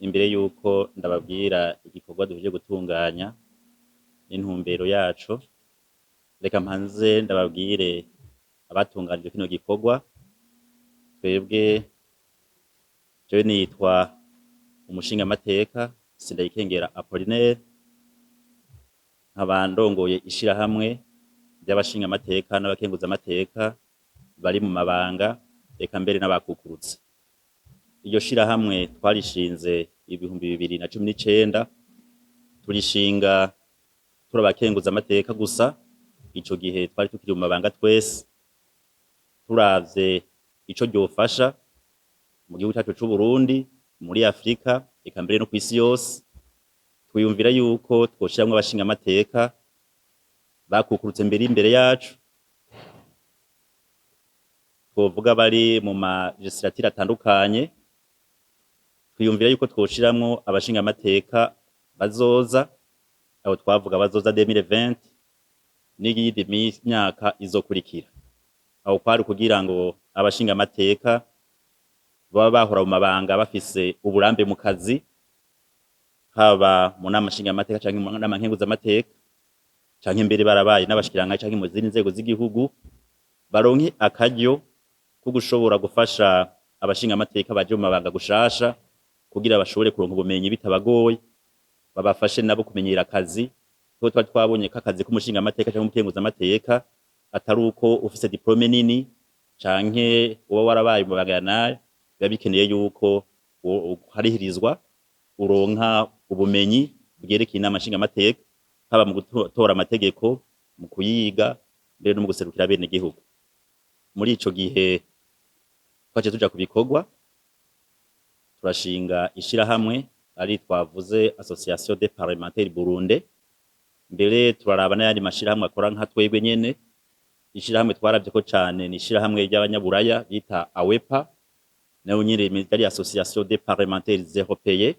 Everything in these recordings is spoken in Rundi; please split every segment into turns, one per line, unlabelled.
Imbere yuko ndababwira igikorwa duhejeje gutunganya n'intumbero yaco, reka mpanze ndababwire abatunganije kino gikorwa. Twebwe, jewe nitwa umushingamateka Sindayikengera Apollinaire, nkaba ndongoye ishirahamwe ry'abashingamateka n'abakenguzamateka bari mu mabanga, eka mbere n'abakukurutse. Iryo shirahamwe twarishinze 2019, turishinga turi abakenguzamateka gusa. Ico gihe twari tukiri mu mabanga twese. Turavye ico ryofasha mu gihugu cacu c'Uburundi, muri Afrika, eka mbere no kw'isi yose, twiyumvira yuko twoshiramwo abashingamateka bakukurutse mbere imbere yacu, twovuga bari mu ma législatures atandukanye. Twiyumvira yuko twoshiramwo abashingamateka bazoza, abo twavuga bazoza 2020 n'iyindi myaka izokurikira. Aho kwari kugira ngo abashingamateka baba bahora mu mabanga bafise uburambe mu kazi, haba mu nama nshingamateka canke mu nama nkenguzamateka, canke mbere barabaye n'abashikiranganji canke mu zindi nzego z'igihugu, baronke akaryo ko gushobora gufasha abashingamateka baje mu mabanga gushasha, kugira bashobore kuronka ubumenyi bitabagoye, babafashe nabo kumenyera akazi, kuko twari twabonye ko akazi k'umushingamateka canke umukenguzamateka atari uko ufise diplôme nini canke uba warabaye mu mabanga nayo. Biba bikeneye yuko uharihirizwa, uronka ubumenyi bwerekeye inama nshingamateka, haba mu gutora amategeko, mu kuyiga, mbere no mu guserukira abenegihugu. Muri ico gihe twaciye tuja ku bikorwa, turashinga ishirahamwe ari twavuze Association des Parlementaires Burundais. Mbere turaraba n'ayandi mashirahamwe akora nka twebwe nyene. Ishirahamwe twaravyeko cane ni ishirahamwe ry'abanyaburaya bita AWEPA, nayo nyene yari Association des Parlementaires Européens,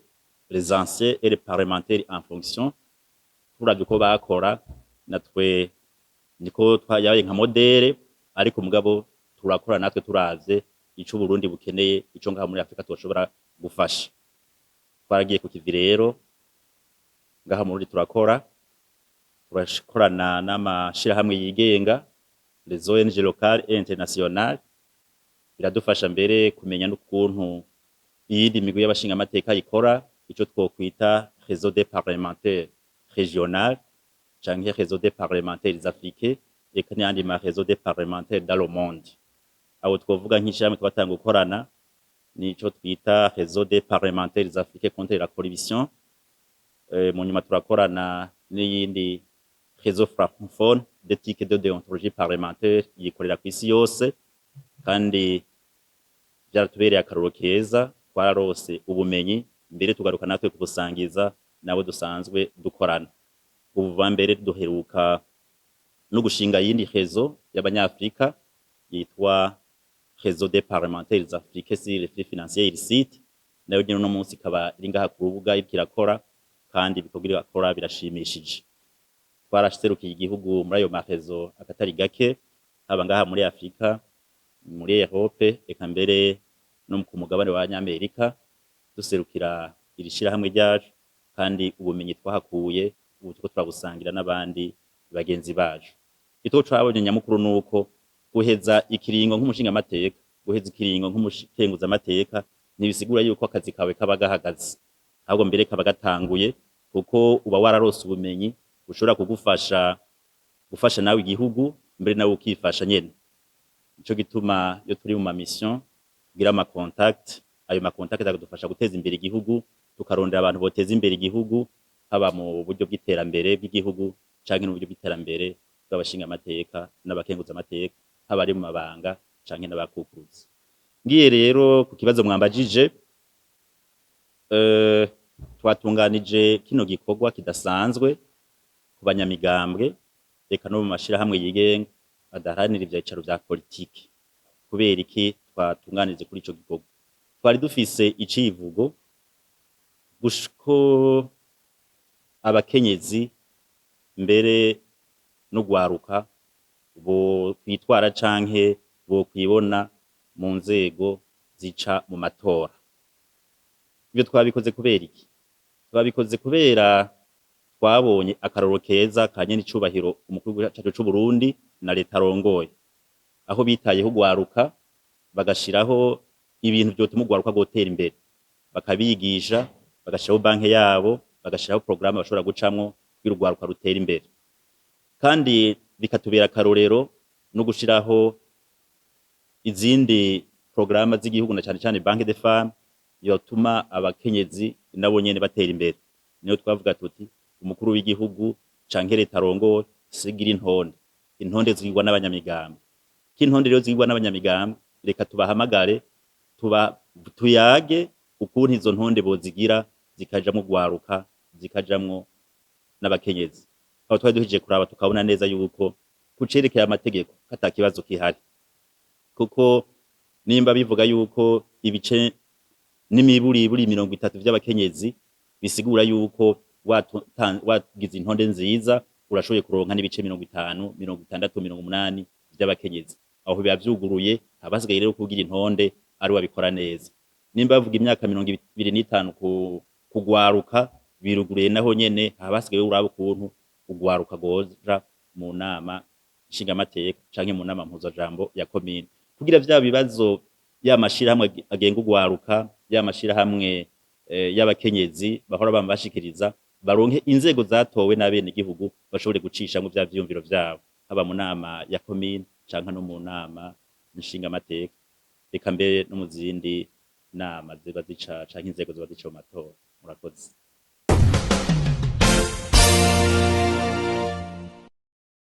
les anciens et les parlementaires en fonction. Turavye uko bakora, natwe niko yabaye nka modèle, ariko mugabo turakora natwe turavye ico Uburundi bukeneye, ico ngaha muri Afrika twoshobora gufasha. Twaragiye ku kivi rero ngaha mu Burundi, turakora, turakorana n'amashirahamwe yigenga, les ONG locales et internationales. Biradufasha mbere kumenya n'ukuntu iyindi migwi y'abashingamateka ikora, ico twokwita réseau des parlementaires régional canke réseau des parlementaires africains, eka n'ayandi ma réseau des parlementaires dans le monde. Abo twovuga nk'ishirahamwe twatanga gukorana nico twita Réseau des Parlementaires Africains contre la Corruption. Mu nyuma turakorana n'iyindi réseau francophone d'éthique de déontologie parlementaire, yikorera kw'isi yose, kandi vyaratubereye akarorero keza. Twararose ubumenyi, mbere tugaruka natwe kubusangiza nabo dusanzwe dukorana. Ubu vuba mbere duheruka no gushinga iyindi réseau y'abanyafrika yitwa Réseau des Parlementaires Africains sur les flux financiers illicites. Nayo nyene uno munsi ikaba iri ngaha ku rubuga, iriko irakora, kandi ibikorwa irakora birashimishije. Twaraserukiye igihugu muri ayo ma réseaux akatari gake, haba ngaha muri Afrika, muri Europe, eka mbere no ku mugabane wa Nyamerika, duserukira iri shirahamwe ryacu, kandi ubumenyi twahakuye ubu turiko turabusangira n'abandi bagenzi bacu. Ico twabonye nyamukuru nuko guheza ikiringo nk'umushingamateka, guheza ikiringo nk'umukenguzamateka, ntibisigura yuko akazi kawe kaba gahagaze, ahubwo mbere kaba gatanguye, kuko uba wararose ubumenyi bushobora kugufasha gufasha nawe igihugu, mbere nawe ukifasha nyene. Nico gituma iyo turi mu ma mission tugira ama contact. Ayo ma contact akadufasha guteza imbere igihugu, tukarondera abantu boteza imbere igihugu, haba mu buryo bw'iterambere bw'igihugu canke n'uburyo bw'iterambere bw'abashingamateka n'abakenguzamateka, haba ari mu mabanga canke n'abakukuruzi. Ngiye rero ku kibazo mwambajije, twatunganije kino gikorwa kidasanzwe ku banyamigambwe, eka no mu mashirahamwe yigenga adaharanira ivyicaro vya politiki. Kubera iki twatunganije kuri ico gikorwa? Twari dufise icivugo ko abakenyezi mbere n'ugwaruka bo kwitwara canke bo kwibona mu nzego zica mu matora. Ivyo twabikoze kubera iki? Twabikoze kubera twabonye akarorero keza ka nyenicubahiro umukuru w'igihugu cacu c'Uburundi na leta arongoye, aho bitayeho urwaruka, bagashiraho ibintu vyotuma urwaruka rwotera imbere, bakabigisha, bagashiraho banke yabo, bagashiraho porogaramu bashobora gucamwo kugira urwaruka rutere imbere. Kandi bikatubera akarorero no gushiraho izindi porogaramu z'igihugu, na cane cane Banque des Femmes, yotuma abakenyezi nabo nyene batera imbere. Niyo twavuga tuti umukuru w'igihugu canke leta arongoye sigira intonde, intonde zigirwa n'abanyamigambi. Ko intonde rero zigirwa n'abanyamigambi, reka tubahamagare, tuba tuyage ukuntu izo ntonde bozigira zikajamwo urwaruka, zikajamwo n'abakenyezi. Aho twari duhejeje kuraba, tukabona neza yuko kucerekeye amategeko ko ata kibazo kihari, kuko nimba bivuga yuko ibice n'imiburiburi 30 vy'abakenyezi, bisigura yuko wagize intonde nziza urashoboye kuronka n'ibice 50, 60, 80 vy'abakenyezi. Aho biba vyuguruye, haba hasigaye rero kugira intonde ari wabikora neza. Nimba bavuga imyaka 25 kugwaruka, biruguruye naho nyene, haba hasigaye uraba ukuntu ugwaruka rwoja mu nama nshingamateka canke mu nama mpuzajambo ya komine, kugira vya bibazo, ya mashirahamwe agenga ugwaruka, ya mashirahamwe y'abakenyezi bahora bama bashikiriza, baronke inzego zatowe n'abenegihugu bashobore gucishamwo vya vyiyumviro vyabo, haba mu nama ya komine canke no mu nama nshingamateka, eka mbere no mu zindi nama ziba zica canke inzego ziba zica mu matora. Murakoze.